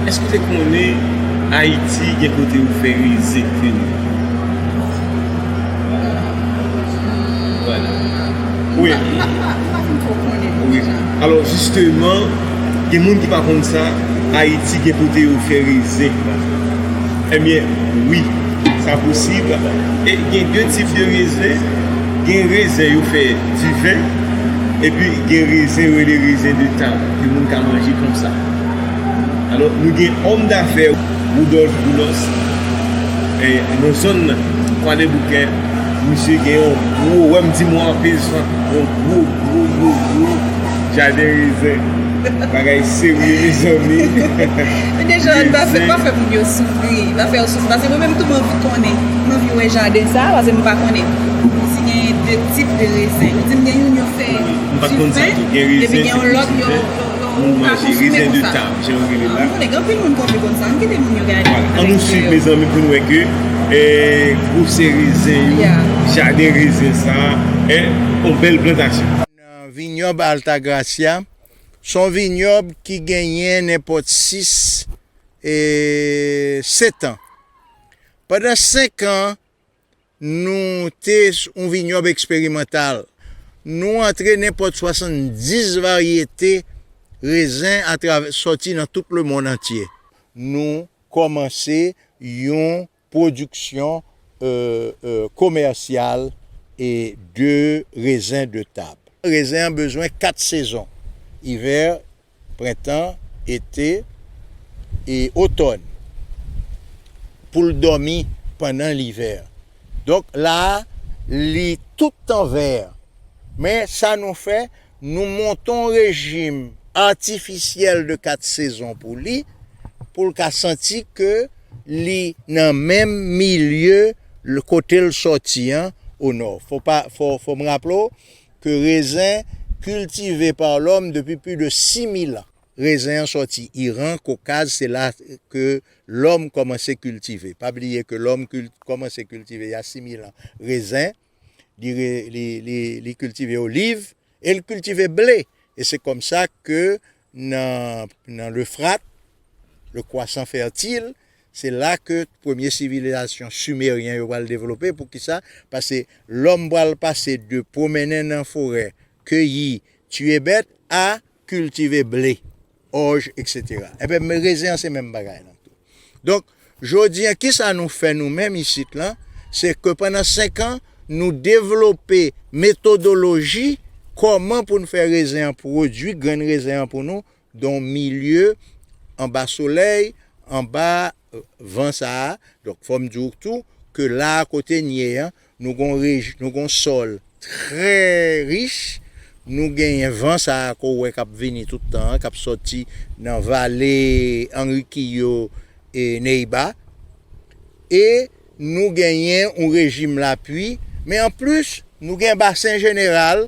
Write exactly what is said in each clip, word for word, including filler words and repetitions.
Èske w te konnen Ayiti gen kote yo fè rezen ke nou? Vwala. Wi. Wi. Alò, jisteman, gen moun ki pa konn sa, Ayiti gen kote yo fè rezen. Ebyen, wi, sa posib. E gen de tip de rezen. Gen rezen yo fè diven, epi gen rezen yo rele rezen de tab, ke moun ka manje konsa. Alò, nou gen òm dafè Woudòlf Boulos, eh, nan zòn nan, Kwadèboukè, misye gen yon gwo, wè m di mwen an pezan, yon gwo, gwo, gwo, gwo jaden rezen. Bagay serye, mezanmi. Men deja, n pa fè, pa fè moun yo soufri. Pa fè yo soufri. Paske mwen menm tou, m anvi konnen. M anvi wè jaden sa, paske m pa konnen. Si gen de tip de rezen. Yo di m gen youn yo fè diven, epi gen yon lòt yo, yo, yo, yo ka konsome konsa. Moun manje rezen de tab, jan yo rele la. M konnen gen anpil moun k anvi konn sa. Ann kite moun yo gade. Vwala. Ann nou swiv, mezanmi, pou n wè ke, eh, gwosè rezen yo, jaden rezen sa, eh, yon bèl plantasyon. Nan vinyòb Altagracia, se yon vinyòb ki genyen nenpòt sis e sèt an. Pandan senk an, nou te s-, yon vinyòb eksperimantal. Nou antre nenpòt swasanndis varyete rezen atravè, sòti nan tout lemonn antye. Nou kòmanse yon pwodiksyon, euh, euh, komèsyal e de rezen de tab. Rezen an bezwen kat sezon, ivè, prentan, ete e otòn, pou l dòmi pandan livè. Donk la a, li tout tan vè. Men sa nou fè, nou monte yon rejim atifisyèl de kat sezon pou li, pou l ka santi ke li nan menm milye l-, kote l sòti an, o nò. Fò pa, fò, fò m raple w ke rezen kiltive pa lòm depi plis de sis mil an. Rezen an sòti Iran, Kokaz, se la ke lòm kòmanse kiltive. Pa bliye ke lòm kil-, kòmanse kiltive y a sis mil an rezen, li re-, li, li, li kiltive oliv, e l kiltive ble. E se konsa ke nan, nan Lefrat, le kwasan fètil, se la ke premye sivilizasyon simeryen yo pral devlope. Poukisa? Paske lòm pral pase de pwomennen nan forè, keyi, tiye bèt, a kiltive ble, òj, etsetera. Enben, men rezen an se menm bagay lan tou. Donk, jodi an, kisa nou fè nou menm isit lan? Se ke pandan senk an, nou devlope metodoloji kòman pou n fè rezen an pwodui, grenn rezen an pou nou, dan yon milye anba solèy, anba, euh, van sa a. Donk, fò m di w tou ke la a kote n ye an, nou gon rej-, nou gon sòl trè rich, nou genyen van sa a ke w wè k ap vini tout tan an, k ap sòti nan vale Anrikiyo e Neiba, e nou genyen yon rejim lapli, men anplis, nou gen basen jeneral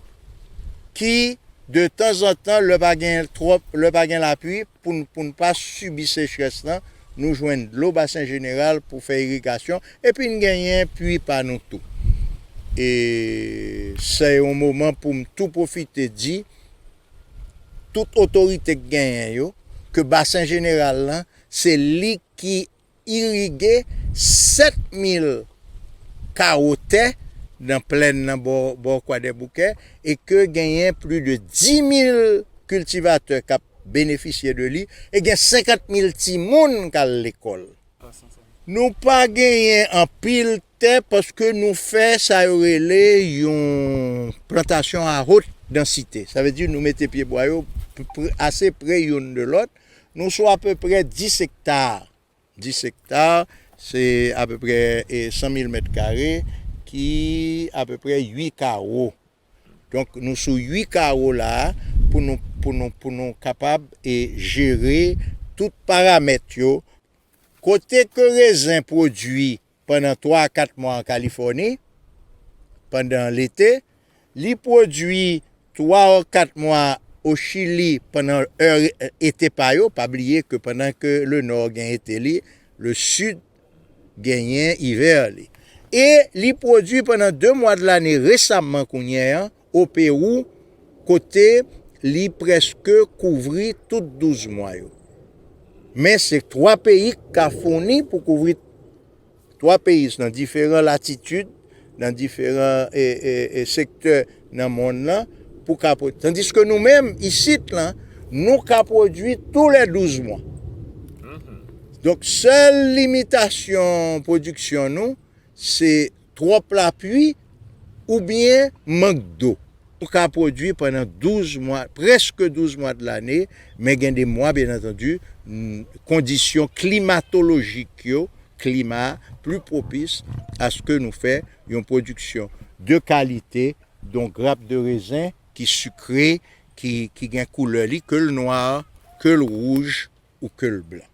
ki, de tanzantan, lè pa gen twòp, lè pa gen lapli, pou n, pou n pa sibi sechrès lan, nou jwenn dlo basen jeneral pou fè irigasyon, epi n genyen pui pa nou tou. E se yon moman pou m tou pwofite di tout otorite k genyen yo, ke basen jeneral lan, se li ki irige sèt mil kawo tè nan plèn nan bò, bò Kwadèboukè, e ke genyen plis de dis mil kiltivatè k ap benefisye de li, e gen senkant mil timoun k al lekòl. Nou pa genyen anpil tè paske nou fè sa yo rele yon plantasyon a wot dansite. Sa vle di nou mete pyebwa yo p-, p-, ase pre youn de lòt. Nou sou apeprè dis ekta. Dis ekta, se apeprè, e, san mil mèt kare, ki apeprè uit kawo. Donk, nou sou uit kawo la a pou nou, pou nou, pou nou kapab, e, jere tout paramèt yo. Kote ke rezen pwodui pandan twa a kat mwa an Kalifòni, pandan lete, li pwodui twa a kat mwa o Chili pandan è ete pa yo. Pa bliye ke pandan ke le nò gen ete li, le sid genyen ivè li. E li pwodui pandan de mwa de lane resaman kounye a, o Pewou, kote li prèske kouvri tout douz mwa yo. Men se twa peyi k ka founi pou kouvri twa peyi nan diferan latitid, nan diferan e, e, e, sektè nan monn nan pou ka pwodui. Tandiske nou menm, isit lan, nou ka pwodui tou lè douz mwa. Donk, sèl limitasyon pwodiksyon nou, se twòp lapli oubyen mank dlo. Nou ka pwodui pandan douz mwa, prèske douz mwa de lane, men gen de mwa, byen antandi, kondisyon klimatolojik yo, klima a pli pwopis aske nou fè yon pwodiksyon de kalite, donk grap de rezen ki sikre, ki, ki gen koulè li, ke l nwa, ke l wouj ou ke l blan.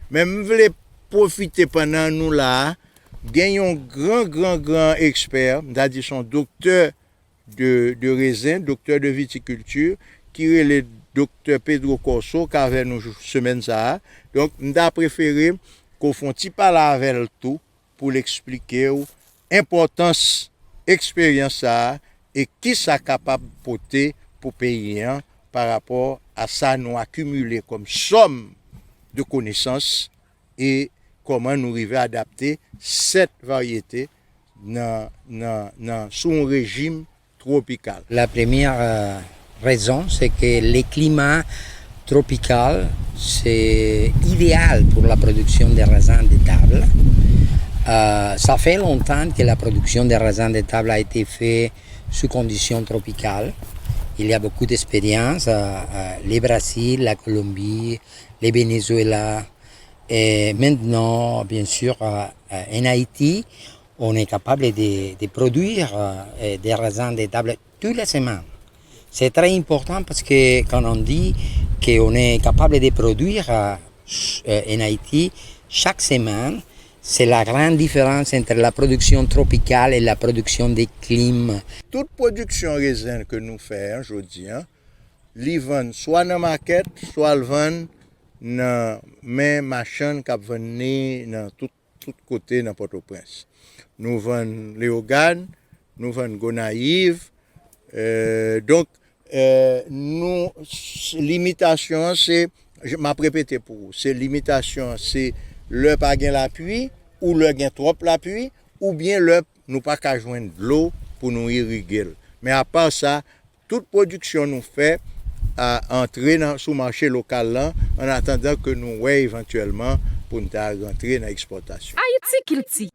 Men m vle pwofite pandan nou la a, gen yon gran, gran, gran ekspè, m ta di se yon doktè de, de rezen, doktè de vitikilti, ki rele doktè Pedro Corso, k avè nou jou, semèn sa a. Donk, m ta prefere ke w fè yon ti pale avè l tou, pou l eksplike w enpòtans eksperyans sa a e ki sa kapab pote pou peyi an pa rapò a sa nou akimile kòm sòm de konesans e kòman nou rive adapte sèt varyete nan, nan, nan, sou yon rejim tropikal. La première euh, raison, c'est que le climat tropical, c'est idéal pour la production de raisin de table. Euh, ça fait longtemps que la production de raisin de table a été faite sous conditions tropicales. Il y a beaucoup d'expériences. Euh, euh, le Brésil, la Colombie, le Venezuela, et maintenant, bien sûr, euh, euh, en Haïti, on est capable de, de produire euh, des raisins de table tous les semaines. C'est très important parce que quand on dit qu'on est capable de produire euh, euh, en Haïti chaque semaine, c'est la grande différence entre la production tropicale et la production de clim. Tout pwodiksyon rezen ke nou fè an jodi an, li vann swa nan makèt, swa l vann nan men machann k ap vann li nan tout tout kote nan Pòtoprens. Nou vann Leyogàn, nou vann Gonayiv. Euh, donk, euh, nou, limitasyon an se, m ap repete pou ou, se limitasyon an se lè pa gen lapli, ou lè gen twòp lapli, oubyen lè nou pa ka jwenn dlo pou nou irige l. Men apa sa, tout pwodiksyon nou fè a antre nan, sou mache lokal lan, an atandan ke nou wè evantyèlman pou n ta rantre nan ekspòtasyon. Ayiti Kilti.